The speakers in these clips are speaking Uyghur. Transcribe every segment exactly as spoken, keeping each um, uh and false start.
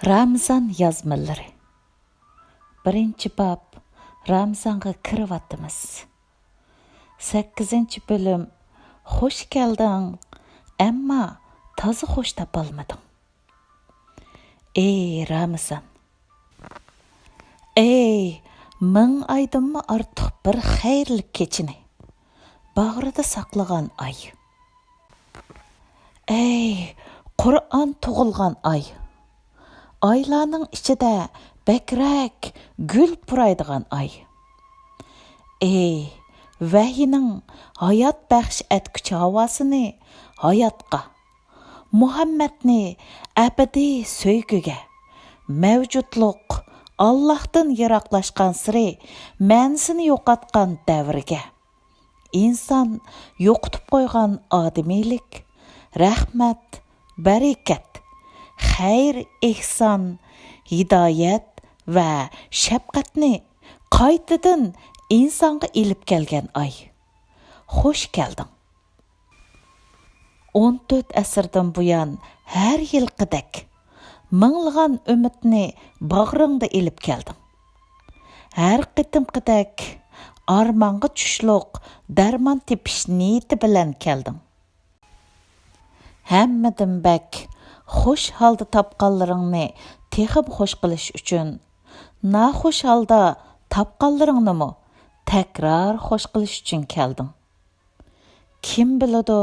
رامىزان يازمىلىرى. بىرىنچى باب، رامىزانغا كىرىۋاتىمىز. سەككىزىنچى بۆلۈم، خوش كەلدىڭ، ئەمما تازا خوش تاپالمىدىڭ. ئەي رامىزان! ئەي، مىڭ ئايدىنمۇ ئارتۇق بىر خەيرلىك كېچىنى باغرىدا ساقلىغان ئاي! ئەي، قۇرئان تۇغۇلغان ئاي! ئايلارنىڭ ئىچىدە بەكرەك گۈل پۇرايدىغان ئاي! ئەي، ۋەھىينىڭ ھايات بەخش ئەتكۈچ ھاۋاسىنى ھاياتقا، مۇھەممەدنى ئەبەدىي سۆيگۈگە، مەۋجۇتلۇق ئاللاھتىن يىراقلاشقانسېرى مەنىسىنى يوقاتقان دەۋرگە، ئىنسان يوقىتىپ قويغان ئادىمىيلىك، رەھمەت، بەرىكەت، خەير، ئېھسان، ھىدايەت ۋە شەپقەتنى قايتىدىن ئىنسانغا ئېلىپ كەلگەن ئاي. خوش كەلدىڭ! ئون تۆت ئەسىردىن بۇيان ھەر يىلقىدەك مىڭلىغان ئۈمىدنى باغرىڭدا ئېلىپ كەلدىڭ. ھەر قېتىمقىدەك ئارمانغا چۈشلۈق دەرمان تېپىش نىيىتى بىلەن كەلدىڭ. ھەممىدىن بەك خوش ھالدا تاپقانلىرىڭنى تېخىمۇ خوش قىلىش ئۈچۈن، ناخوش ھالدا تاپقانلىرىڭنىمۇ تەكرار خوش قىلىش ئۈچۈن كەلدىڭ. كىم بىلىدۇ،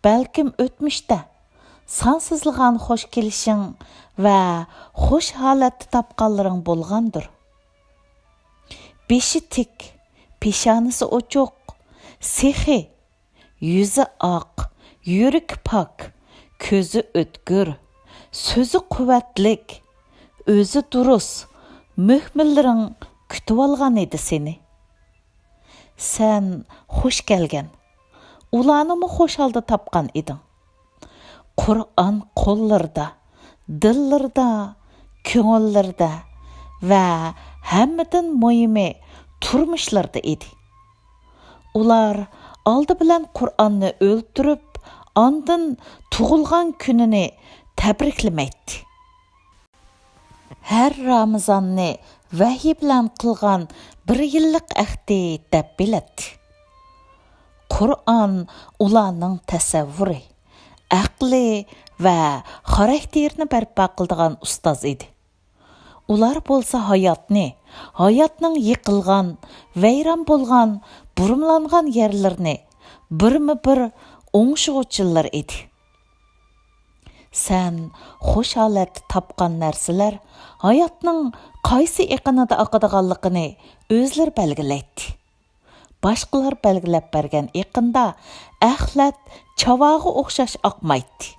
بەلكىم ئۆتمۈشتە سانسىزلىغان خوش كېلىشىڭ ۋە خوش ھالەتتە تاپقانلىرىڭ بولغاندۇر. بېشى تىك، پېشانىسى ئوچۇق، سېخىي، يۈزى ئاق، يۈرىكى پاك، كۆزى ئۆتكۈر، سۆزى قۇۋۋەتلىك، ئۆزى دۇرۇس مۆھمىنلىرىڭ كۈتۈۋالغان ئىدى سېنى. سەن خوش كەلگەن، ئۇلارنىمۇ خوش ھالدا تاپقان ئىدىڭ. قۇرئان قوللىرىدا، دىللىرىدا، كۆڭۈللىرىدە ۋە ھەممىدىن مۇھىمى تۇرمۇشلىرىدا ئىدى. ئۇلار ئالدى بىلەن قۇرئاننى ئۆلتۈرۈپ، ئاندىن تۇغۇلغان كۈنىنى تەبرىكلىمەيتتى. ھەر رامىزاننى ۋەھىي بىلەن قىلغان بىر يىللىق ئەھدى دەپ بىلەتتى. قۇرئان ئۇلارنىڭ تەسەۋۋۇرى، ئەقلى ۋە خاراكتېرىنى بەرپا قىلىدىغان ئۇستاز ئىدى. ئۇلار بولسا ھاياتنى، ھاياتنىڭ يىقىلغان، ۋەيران بولغان، بۇرمىلانغان يەرلىرىنى بىرمۇ بىر ئوڭشىغۇچىلىرى ئىدى. سەن خوش ھالەتتە تاپقان نەرسىلەر ھاياتنىڭ قايسى ئېقىنىدا ئاقىدىغانلىقىنى ئۆزلىرى بەلگىلەيتتى. باشقىلار بەلگىلەپ بەرگەن ئېقىندا ئەخلەت چاۋاغا ئوخشاش ئاقمايتتى.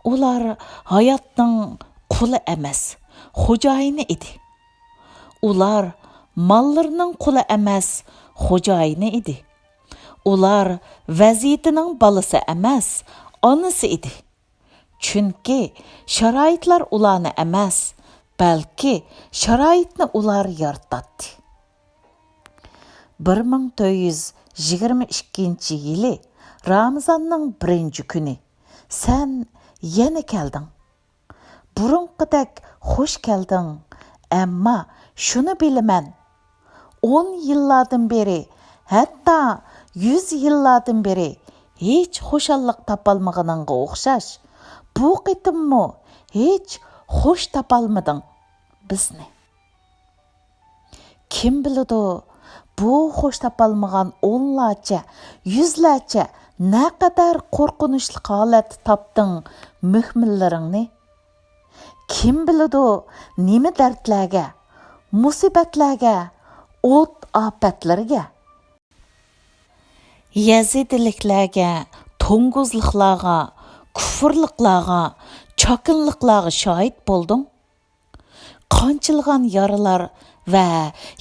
ئۇلار ھاياتنىڭ قۇلى ئەمەس، خوجايىنى ئىدى. ئۇلار ماللىرىنىڭ قۇلى ئەمەس، خوجايىنى ئىدى. ئۇلار ۋەزىيىتىنىڭ بالىسى ئەمەس، ئانىسى ئىدى. چۈنكى شارائىتلار ئۇلارنى ئەمەس، بەلكى شارائىتنى ئۇلار يارىتاتتى. بىر مىڭ تۆت يۈز يىگىرمە ئىككىنچى يىلى رامىزاننىڭ بىرىنچى كۈنى سەن يەنە كەلدىڭ. بۇرۇنقىدەك خوش كەلدىڭ، ئەمما شۇنى بىلىمەن، ئون يىللاردىن بېرى، ھەتتا يۈز يىللاردىن بېرى ھېچ خۇشاللىق تاپالمىغىنىڭغا ئوخشاش، بۇ قېتىممۇ ھېچ خوش تاپالمىدىڭ بىزنى. كىم بىلىدۇ، بۇ خوش تاپالمىغان ئونلارچە، يۈزلەرچە نەقەدەر قورقۇنچلۇق ھالەتتە تاپتىڭ مۆھمىنلىرىڭنى؟ كىم بىلىدۇ، نېمە دەردلەرگە، مۇسىبەتلەرگە، ئوت-ئاپەتلەرگە، يەزىدىلىكلەرگە، توڭگۇزلۇقلارغا، كۇفرلۇقلارغا، چاكىنىلىقلارغا شاھىت بولدۇڭ؟ قانچىلىغان يارىلار ۋە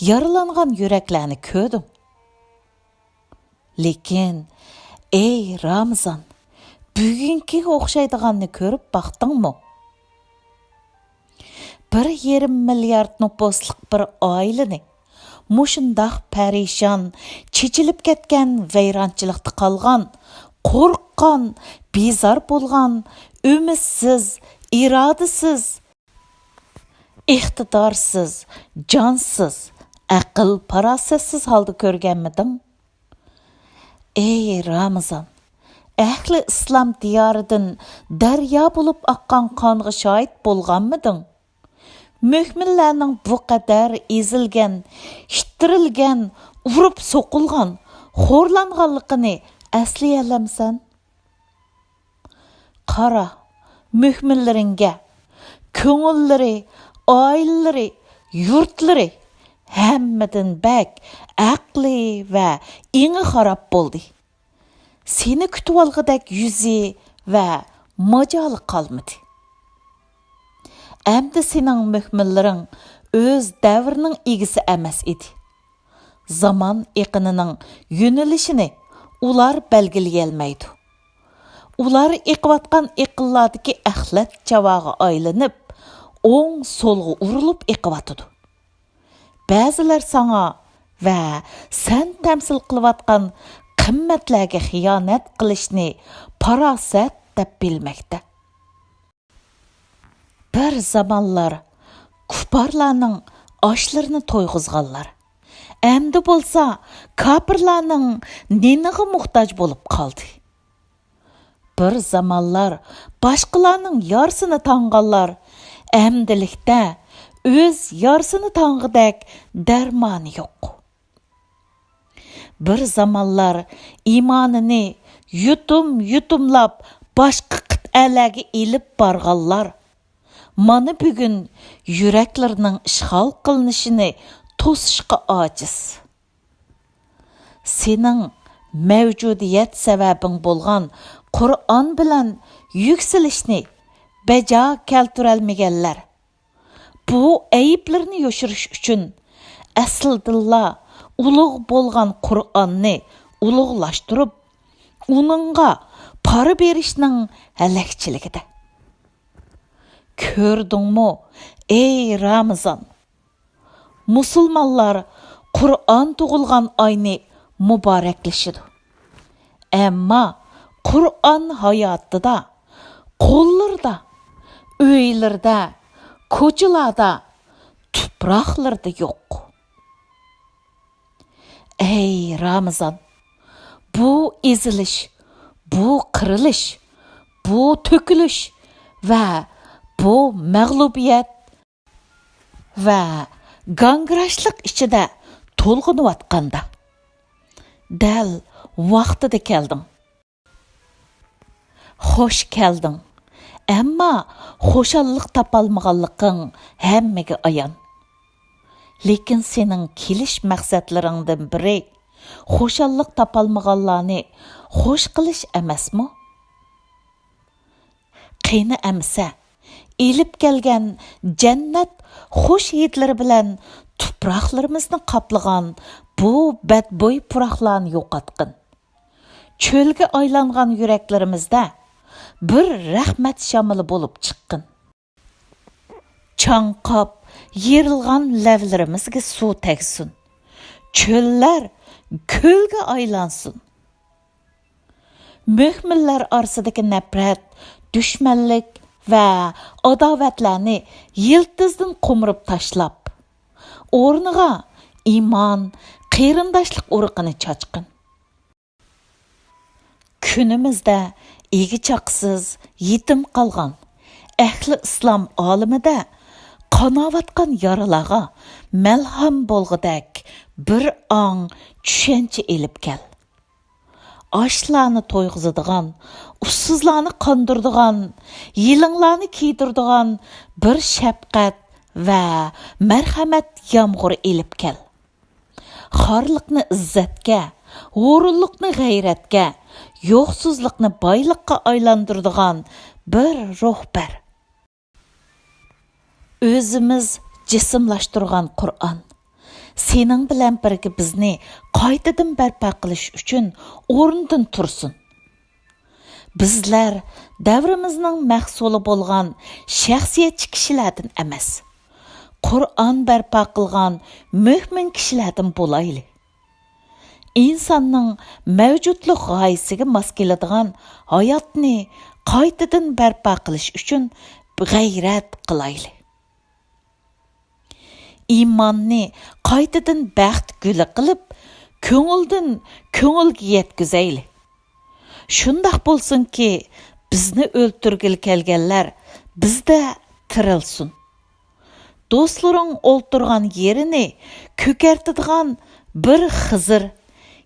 يارىلانغان يۈرەكلەرنى كۆردۈڭ. لېكىن، ئەي رامىزان، بۈگۈنكىگە ئوخشايدىغاننى كۆرۈپ باقتىڭمۇ؟ بىر يېرىم مىليارد نوپۇسلۇق بىر ئائىلىنى مۇشۇنداق پەرىشان، چېچىلىپ كەتكەن، ۋەيرانچىلىقتا قالغان، قورققان، بىزار بولغان، ئۈمىدسىز، ئىرادىسىز، ئىقتىدارسىز، جانسىز، ئەقىل-پاراسەتسىز ھالدا كۆرگەنمىدىڭ؟ ئەي رامىزان، ئەھلى ئىسلام دىيارىدىن دەريا بولۇپ ئاققان قانغا شاھىت بولغانمىدىڭ؟ مۆمىنلەرنىڭ بۇ قەدەر ئېزىلگەن، ئىتتىرىلگەن، ئۇرۇپ سوقۇلغان، خورلانغانلىقىنى ئەسلىيەلەمسەن؟ قارا، مۆمىنلىرىڭگە، كۆڭۈللىرى، ئائىلىلىرى، يۇرتلىرى ھەممىدىن بەك ئەقلى ۋە ئېڭى خاراب بولدى. سېنى كۈتۈۋالغۇدەك يۈزى ۋە ماجالى قالمىدى. ئەمدى سېنىڭ مۆمىنلىرىڭ ئۆز دەۋرىنىڭ ئىگىسى ئەمەس ئىدى. زامان ئېقىنىنىڭ يۆنىلىشىنى ئۇلار بەلگىلىيەلمەيدۇ. ئۇلار ئېقىۋاتقان ئېقىنلاردىكى ئەخلەت چاۋاغا ئايلىنىپ، ئوڭ-سولغا ئۇرۇلۇپ ئېقىۋاتىدۇ. بەزىلەر ساڭا ۋە سەن تەمسىل قىلىۋاتقان قىممەتلەرگە خىيانەت قىلىشنى پاراسەت دەپ بىلمەكتە. بىر زامانلار كۇپپارلارنىڭ ئاشلىرىنى تويغۇزغانلار، ئەمدى بولسا كاپىرلارنىڭ نېنىغا موھتاج بولۇپ قالدى. بىر زامانلار باشقىلارنىڭ يارىسىنى تاڭغانلار، ئەمدىلىكتە ئۆز يارىسىنى تاڭغۇدەك دەرمانى يوق. بىر زامانلار ئىمانىنى يۇتۇم-يۇتۇملاپ باشقا قىتئەلەرگە ئېلىپ بارغانلار، مانا بۈگۈن يۈرەكلىرىنىڭ ئىشغال قىلىنىشىنى توسۇشقا ئاجىز. سېنىڭ مەۋجۇدىيەت سەۋەبىڭ بولغان قۇرئان بىلەن يۈكسىلىشنى بەجا كەلتۈرەلمىگەنلەر، بۇ ئەيىبلىرىنى يوشۇرۇش ئۈچۈن ئەسلىدىنلا ئۇلۇغ بولغان قۇرئاننى ئۇلۇغلاشتۇرۇپ، ئۇنىڭغا پارا بېرىشنىڭ ھەلەكچىلىكىدە. كۆردۈڭمۇ، ئەي رامىزان؟ مۇسۇلمانلار قۇرئان تۇغۇلغان ئاينى مۇبارەكلىشىدۇ. ئەمما قۇرئان ھاياتىدا، قوللىرىدا، ئۆيلىرىدە، كوچىلاردا، تۇپراقلىرىدا يوق. ئەي رامىزان، بۇ ئېزىلىش، بۇ قىرىلىش، بۇ تۆكۈلۈش ۋە بۇ مەغلۇبىيەت ۋە گاڭگىراشلىق ئىچىدە تولغىنىۋاتقاندا، دەل ۋاقتىدا كەلدىڭ. خوش كەلدىڭ. ئەمما خۇشاللىق تاپالمىغانلىقىڭ ھەممىگە ئايان. لېكىن سېنىڭ كېلىش مەقسەتلىرىڭدىن بىرى خۇشاللىق تاپالمىغانلارنى خوش قىلىش ئەمەسمۇ؟ قېنى ئەمىسە، ئېلىپ كەلگەن جەننەت خۇش ھىدلىرى بىلەن تۇپراقلىرىمىزنى قاپلىغان بۇ بەدبۇي پۇراقلارنى يوقاتقىن. چۆلگە ئايلانغان يۈرەكلىرىمىزدە بىر رەھمەت شامىلى بولۇپ چىققىن. چاڭقاپ يېرىلغان لەۋلىرىمىزگە سۇ تەگسۇن. چۆللەر كۆلگە ئايلانسۇن. مۆمىنلەر ئارىسىدىكى نەپرەت، دۈشمەنلىك ۋە ئاداۋەتلەرنى يىلتىزدىن قومۇرۇپ تاشلاپ، ئورنىغا ئىمان، قېرىنداشلىق ئۇرۇقىنى چاچقىن. كۈنىمىزدە ئىگە-چاقىسىز، يېتىم قالغان ئەھلى ئىسلام ئالىمىدە قاناۋاتقان يارىلارغا مەلھەم بولغۇدەك بىر ئاڭ چۈشەنچە ئېلىپ كەل. ئاچلارنى تويغۇزىدىغان، ئۇسسۇزلارنى قاندۇرىدىغان، يېلىڭلارنى كىيدۈرىدىغان بىر شەپقەت ۋە مەرھەمەت يامغۇرى ئېلىپ كەل. خارلىقنى ئىززەتكە، ھۇرۇنلۇقنى غەيرەتكە، يوقسۇزلۇقنى بايلىققا ئايلاندۇرىدىغان بىر روھ بەر. ئۆزىمىز جىسىملاشتۇرغان قۇرئان، سېنىڭ بىلەن بىرگە بىزنى قايتىدىن بەرپا قىلىش ئۈچۈن ئورنىدىن تۇرسۇن. بىزلەر دەۋرىمىزنىڭ مەھسۇلى بولغان شەخسىيەتچى كىشىلەردىن ئەمەس، قۇرئان بەرپا قىلغان مۆمىن كىشىلەردىن بولايلى. ئىنساننىڭ مەۋجۇتلۇق غايىسىگە ماس كېلىدىغان ھاياتنى قايتىدىن بەرپا قىلىش ئۈچۈن غەيرەت قىلايلى. ئىماننى قايتىدىن بەخت گۈلى قىلىپ، كۆڭۈلدىن كۆڭۈلگە يەتكۈزەيلى. شۇنداق بولسۇنكى، بىزنى ئۆلتۈرگىلى كەلگەنلەر بىزدە تىرىلسۇن. دوستلىرىڭ ئولتۇرغان يېرىنى كۆكەرتىدىغان بىر خىزىر،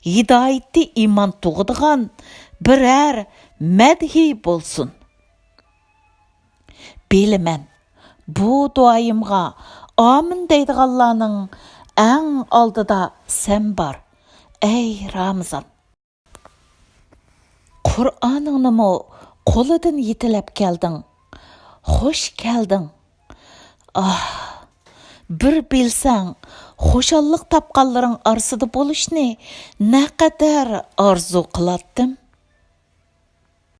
ھىدايىتى ئىمان تۇغىدىغان بىرەر مەدھىي بولسۇن. بىلىمەن، بۇ دۇئايىمغا ئامىن دەيدىغانلارنىڭ ئەڭ ئالدىدا سەن بار، ئەي رامىزان. قۇرئانىڭنىمۇ قولىدىن يېتىلەپ كەلدىڭ. خوش كەلدىڭ. ئاھ، بىر بىلسەڭ، خۇشاللىق تاپقانلىرىڭ ئارىسىدا بولۇشنى نەقەدەر ئارزۇ قىلاتتىم.